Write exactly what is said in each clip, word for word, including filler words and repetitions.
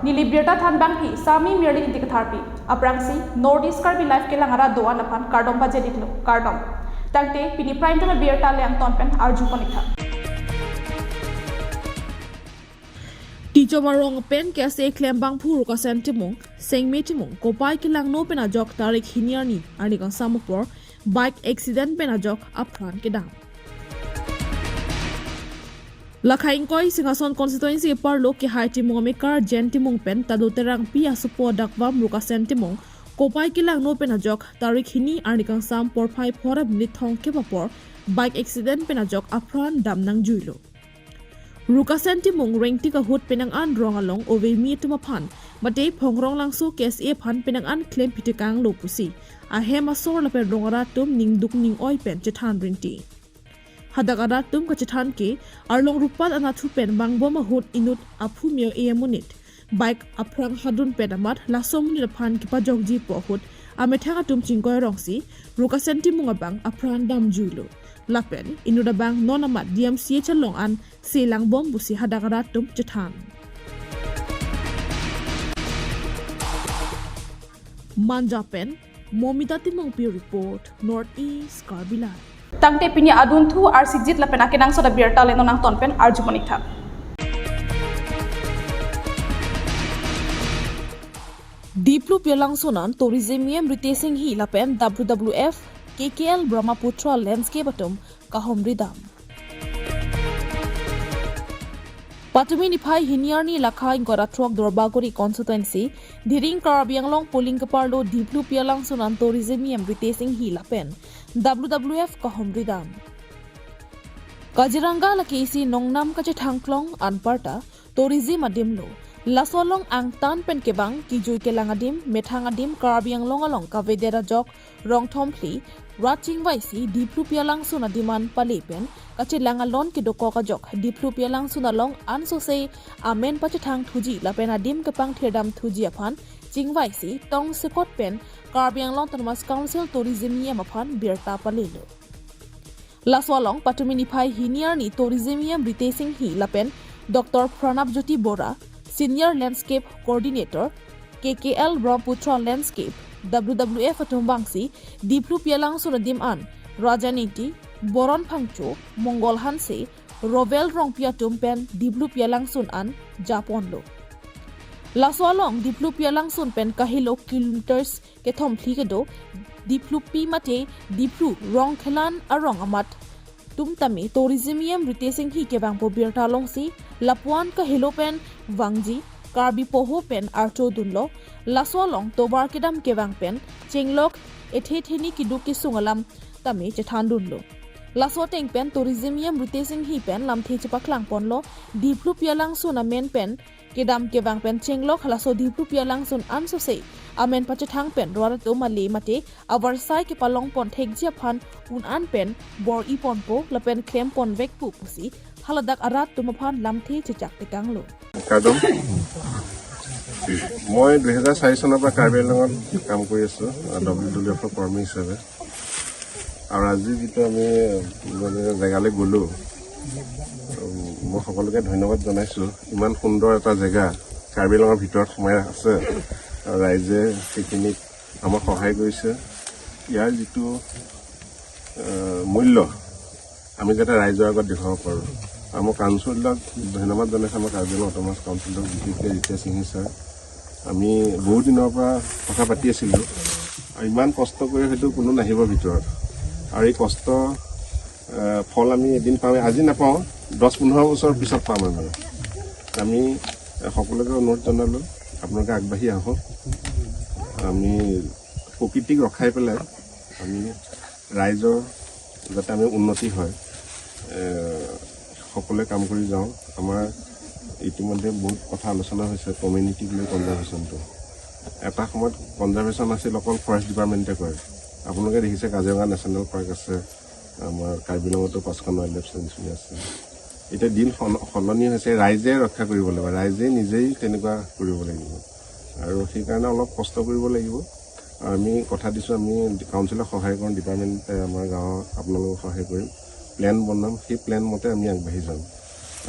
Neli birta thanbangpi Sami Mirlin Ingti Katharpi. Aphrangsi North East Karbi Live kelang arat do-an aphan kardom pajediklo. Kardom. Tangte pini Prime Time birta le angton pen arjupon-iktha. Tichom arong pen K S A klembangphu Rukasen Timung, Sengme Timung, kopai kelangno pen ajok tarik hini arni, arni kangsam apor, bike accident pen ajok apran kedam. Lakha ingkoi Singhason constituency keparlo Kehai Timung amekar Jen Timung pen Tado Terangpi asopo adakvam Rukasen Timung, kopai kelangno pen ajok tarik hini arni kangsam porphai phongo minit thomkep apor, bike accident pen ajok apran dam nangjuilo. Rukasen Timung rengtik ahut penang an rong along ovemi atum aphan mate Phongrong Langso K S A aphan penang an klem pitekanglo pusi ahem asor lapen rong arat atum ningduk ning-oi pen chethan rinti. Hadak arat atum kachethan ke arlong rupat anatthu pen vangbom ahut inut aphu me-o-e amonit bike aphrang hadun pen amat laso amonit aphan kepajokji pu ahut amethang atum chingkoi rongsi Rukasen Timung abang apran damjuilo. Lapen inut abang non amat D M C H along an selangbom pusi hadak arat atum chethan. Manja pen Momita Timungpi report, North East Karbi Live. Tangte pini adunthu arsikjit lapen akenangsot abirta le non angton pen arjupon-iktha. Diplu Pialangsun an Tourism E M Ritesh Enghi lapen W W F K K L Brahmaputra Landscape atum kahumri dam. Patumi niphai hini arni lakha ingkoi ra throk Duarbagori constituency, Diring Karbi Anglong polling keparlo Diplu Pialangsun an Tourism E M Ritesh Enghi lapen W W F kahumri dam. Kaziranga lake isi nongnam kachethangklong anparta tourism adim lo. Laso along angtan pen kevang kijui kelang adim, methang adim Karbi Anglong along kavedet ajok rong thomphli rat chingvaisi Diplu Pialangsun adim an pale pen kachelang alon kedokok ajok Diplu Pialangsun along ansose amen pachethang thuji lapen adim kepangthirdam thuji aphan chingvaisi tongsekot pen Karbi Anglong Autonomous Council Tourism E M aphan birta palelo. Laso along patumi niphai hini arni Tourism E M Ritesh Enghi lapen Doctor Pranab Jyoti Bora, Senior Landscape Coordinator, K K L Brahmaputra Landscape, W W F atum vangsi Diplu Pialangsun adim an Rajan Ingti, Boron Phangcho, Mongol Hanse, Rovel Rongpi atum pen Diplu Pialangsun an japonlo. Laso along Diplu Pialangsun pen kahelo kilometers kethomphli kedo Diplupi mate Diplu Rongkhelan arong amat tum tame Tourism E M Ritesh Enghi kevangpo birta alongsi lapuan kahelo pen vangji Karbi poho pen archo dunlo. Laso along tovar kedam kevang pen chenglok ethe theni keduk kesung alam tame chethan dunlo. Laso ateng pen Tourism E M Ritesh Enghi pen lamthe chepaklang ponlo Diplu Pialangsun amen pen kedam kevang pen chenglok halaso Diplu Pialangsun ansose amen pachethang pen rat atum ale mate avarsai kepalong pon thekji aphan un-an pen bor-i ponpo lapen klem ponvekpo pusi haladak arat atum aphan lamthe chechak tekanglo. Kardom. মই দুহেজাৰ চাৰি চনৰ পৰা কাৰ্বি আংলঙত কাম কৰি আছো, W W এফৰ কৰ্মী হিচাপে। আৰু আজি যিটো আমি মানে জেগালৈ গ'লো, উম, মই সকলোকে ধন্যবাদ জনাইছো। ইমান সুন্দৰ এটা জেগা কাৰ্বি আংলঙৰ ভিতৰত সোমাই আছে, আৰু ৰাইজে সেইখিনিত আমাক সহায় কৰিছে। ইয়াৰ যিটো, আহ, মূল্য আমি যাতে ৰাইজৰ আগত দেখুৱাব পাৰোঁ। আৰু মই কাউন্সিলক ধন্যবাদ জনাইছোঁ, আমাৰ কাৰ্বি আংলং অট'নমাছ কাউন্সিলক, বিশেষকৈ ৰিতেশ সিংহ ছাৰ। আমি বহুত দিনৰ পৰা কথা পাতি আছিলোঁ আৰু ইমান কষ্ট কৰি হয়তো কোনো নাহিব ভিতৰত। আৰু এই কষ্ট, আহ, ফল আমি এদিন পাম, আজি নাপাওঁ, দহ পোন্ধৰ বছৰ পিছত পাম আমি। আমি সকলোকে অনুৰোধ জনালোঁ, আপোনালোকে আগবাঢ়ি আহক। আমি প্ৰকৃতিক ৰখাই পেলাই আমি ৰাইজৰ যাতে আমি উন্নতি হয়, এ, সকলোৱে কাম কৰি যাওঁ। আমাৰ ইতিমধ্যে বহুত কথা আলোচনা হৈছে কমিউনিটিক লৈ কনজাৰ্ভেশ্যনটো। এটা সময়ত কনজাৰ্ভেশ্যন আছিল অকল ফৰেষ্ট ডিপাৰ্টমেণ্টে কৰে। আপোনালোকে দেখিছে কাজিৰঙা নেশ্যনেল পাৰ্ক আছে, আমাৰ কাৰ্বি আংলঙতো পাঁচখন ৱাইল্ড লাইফ চেঞ্চুৰী আছে। এতিয়া দিন সল-, সলনি হৈছে, ৰাইজে ৰক্ষা কৰিব লাগিব, ৰাইজে নিজেই তেনেকুৱা কৰিব লাগিব। আৰু সেইকাৰণে অলপ কষ্ট কৰিব লাগিব। আৰু আমি কথা দিছোঁ, আমি কাউন্সিলক সহায় কৰিম, ডিপাৰ্টমেণ্টে আমাৰ গাঁৱৰ আপোনালোকক সহায় কৰিম, প্লেন বনাম, সেই প্লেন মতে আমি আগবাঢ়ি যাম।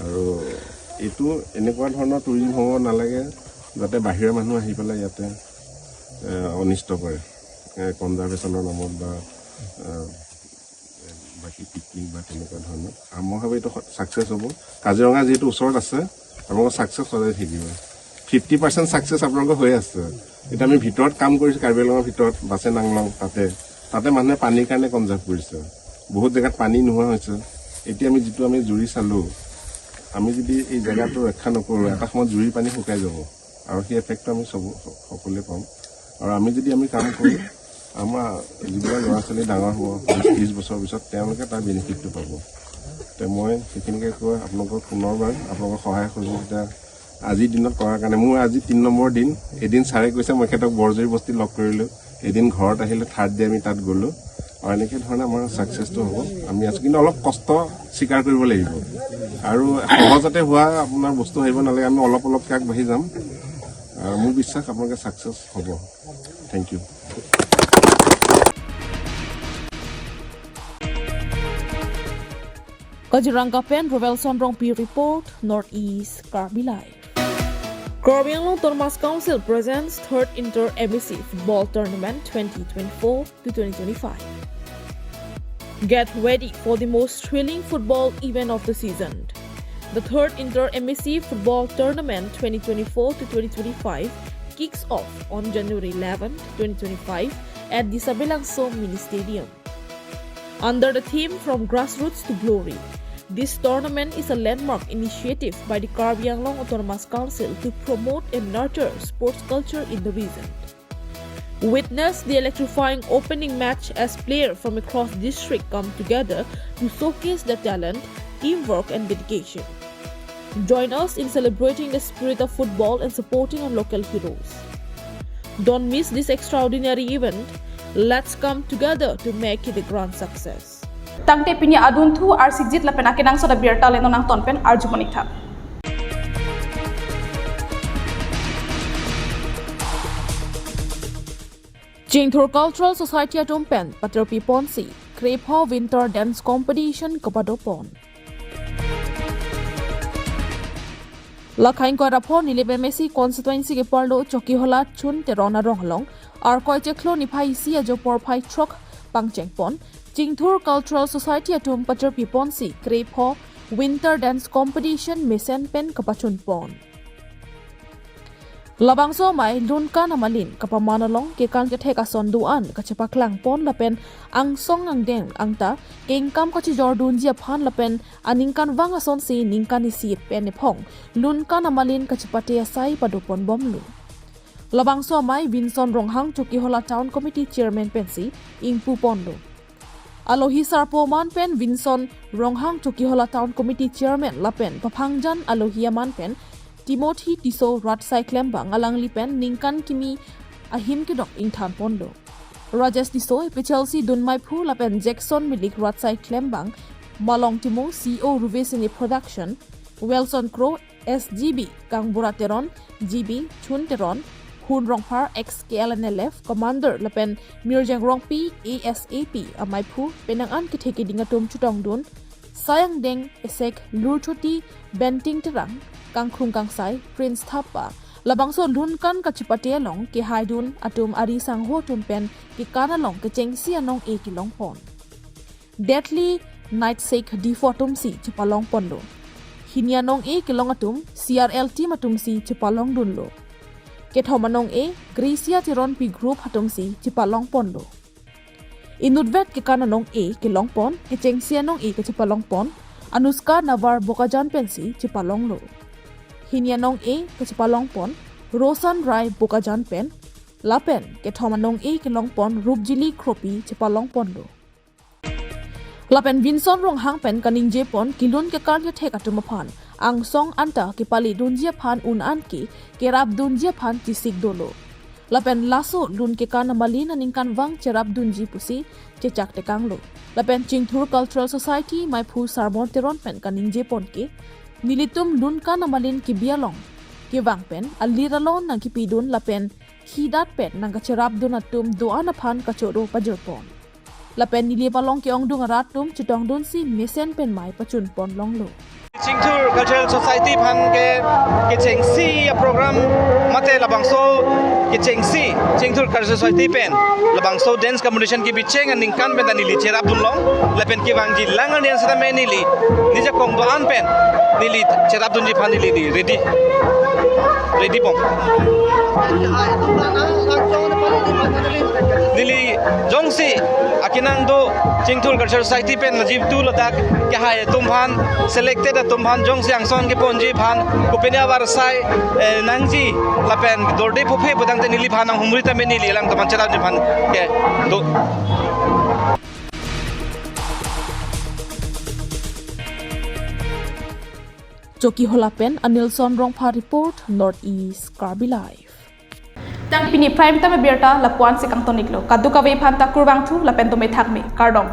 আৰু এইটো এনেকুৱা ধৰণৰ টুৰিজিম হ'ব নালাগে, যাতে বাহিৰৰ মানুহ আহি পেলাই ইয়াতে এ, অনিষ্ট কৰে, এ, কনজাৰ্ভেশ্যনৰ নামত বা এ, বাকী পিকনিক বা তেনেকুৱা ধৰণৰ। আৰু মই ভাবোঁ এইটো ছাকচেছ হ'ব। কাজিৰঙা যিহেতু ওচৰত আছে, আপোনালোকৰ ছাকচেছ সদায় থাকিব। ফিফটি পাৰ্চেণ্ট ছাকচেছ আপোনালোকৰ হৈ আছে। এতিয়া আমি ভিতৰত কাম কৰিছোঁ, কাৰ্বি আংলঙৰ ভিতৰত বাছে নাংলং, তাতে তাতে মানুহে পানীৰ কাৰণে কনজাৰ্ভ কৰিছে। বহুত জেগাত পানী নোহোৱা হৈছে। এতিয়া আমি যিটো আমি জুৰি চালোঁ, আমি যদি এই জেগাটো ৰক্ষা নকৰোঁ, এটা সময়ত জুৰিৰ পানী শুকাই যাব। আৰু সেই এফেক্টটো আমি চব সকলোৱে পাম। আৰু আমি যদি আমি কাম কৰোঁ, আমাৰ যিবিলাক ল'ৰা ছোৱালী ডাঙৰ হ'ব, বিছ ত্ৰিছ বছৰৰ পিছত তেওঁলোকে তাৰ বেনিফিটটো পাব। তে মই সেইখিনিকে কৈ আপোনালোকক পুনৰবাৰ আপোনালোকৰ সহায় সহযোগিতা আজিৰ দিনত কৰাৰ কাৰণে, মোৰ আজি তিনি নম্বৰ দিন। এদিন ছাৰে কৈছে মই এখেতক বৰজুৰি বস্তি লগ কৰিলোঁ, এদিন ঘৰত আহিলে, থাৰ্ড ডে আমি তাত গ'লোঁ। আৰু এনেকে ধৰণে আমাৰ ছাকচেছটো হ'ব। আমি আছোঁ, কিন্তু অলপ কষ্ট স্বীকাৰ কৰিব লাগিব। আৰু সহজতে হোৱা আপোনাৰ বস্তু আহিব নালাগে, আমি অলপ অলপকৈ আগবাঢ়ি যাম। আৰু মোৰ বিশ্বাস আপোনালোকে ছাকচেছ হ'ব। Thank you. Kaziranga pen Rovelson Rongpi report, North East Karbi Live. Karbi Anglong Autonomous Council presents third Inter M A C Football Tournament twenty twenty-four to twenty twenty-five. Get ready for the most thrilling football event of the season. The third Inter M A C Football Tournament twenty twenty-four to twenty twenty-five kicks off on January eleventh, twenty twenty-five at the Sabilangso Mini Stadium. Under the theme From Grassroots to Glory, this tournament is a landmark initiative by the Karbi Anglong Autonomous Council to promote and nurture sports culture in the region. Witness the electrifying opening match as players from across district come together to showcase their talent, teamwork and dedication. Join us in celebrating the spirit of football and supporting our local heroes. Don't miss this extraordinary event. Let's come together to make it a grand success. Tangte pini adunthu arsik jit lapen akenangsot abirta le non nangton pen arju monik tha. Chingthur Cultural Society atum pen paterpi ponsi krepho Winter Dance Competition kapado pon. Lakhang koraphon Nilip M A C constituency keparlo Chokihola Chun Teron arong along Arkoi chiklo niphai isi ajo porphai throk pangcheng pon Chingthur Cultural Society atum paterpi ponsi krepho Winter Dance Competition mesen pen kapachun pon. Labangso amei Lunkan Amalin kapaman along kekan kethek ason do-an kachepaklang pon lapen angsong angdeng angta kengkam kachijor dunji aphan lapen aningkanvang asonsi ningkan isi pen ephong Lunkan Amalin kachepate asai pado pon bomlo. Labangso amei Vinson Ronghang Chokihola Town Committee Chairman pensi ingpu ponlo. Alohi sarpo aman pen Vinson Ronghang Chokihola Town Committee Chairman lapen paphangjan alohi aman pen Timothy Tisso rat asai klembang alangli pen ningkan kimi ahim kedok ingthan ponlo. Rajesh Tisso, P H L C dunmeiphu lapen Jackson Milik rat asai klembang, Malong Timung, C E O Ruve Cine Production, Wilson Kro, S G B, Kangbura Teron, G B, Chun Teron, Hun Rongphar, ex K L N L F commander lapen Mirjeng Rongpi, A S A P ameiphu, penang an kethe keding atum chutongdun, Sayangdeng, Esek, Lurchoti, Benting Terang, Kangkrung Kangsai, Prince Thapa, labangso Lunkan kachepate along kehaidun atum ari sangho atum pen kekan along kechengsi anong-e kelong pon. Deadly Night Sek Diphu atumsi chepalong ponlo. Hini anong-e kelong atum C R L team atumsi chepalong dunlo. Kethom anong-e Gracia Teronpi group atumsi chepalong ponlo. Inutvet kekan anong-e kelong pon, kechengsi anong-e kachepalong pon Anushka Navar Bokajan pensi chepalonglo. Hini anong-e kachepalong pon Roshan Rai Bokajan pen, lapen kethom anong-e kelong pon Rupjili Kropi chepalong ponlo. Lapen Vinson Ronghang pen kaningje pon kelun kekan kethek atum aphan angsong anta kepale dunji aphan un an ke kerap dunji aphan chesik dolo. Lapen laso Lunkan Amalin aningkanvang cherap dunji pusi chechak tekanglo. Lapen Chingthur Cultural Society meiphu Sarmon Teron pen kaningje pon ke, nelitum Lunkan Amalin kebi along kevang pen alir alon nangkepidun lapen khidat pen nangkacherap dun atum do-an aphan kachoro pajir pon. Lapen neli palong ke-ongdung arat atum chutongdunsi mesen pen mei pachun pon longlo. Chingthur Cultural Society aphan ke kechengsi a-program Mate labangso kechengsi Chingthur Cultural Society pen labangso dance competition kebicheng aningkan pen ta neli cherapdun long, lapen kevangji lang arni an setame neli nijakong do-an pen neli cherapdunji aphan neli ready, ready bom. Neli jongsi akenang do Chingthur Cultural Society pen najip tu ladak kehai atum aphan, selected atum aphan jongsi angson keponji aphan kopine avarsai eh, nangji lapen dorde phophe putangte neliphan nanghumri tame neli alangtum aphan cherapji aphan kedo. Chokihola pen Anilson Rongphar report, North East Karbi Live. Tang pini prime time abirta lapu-an si kangton-iklo. Kadokave aphan ta kurvangthu lapen dome thakme. Kardom.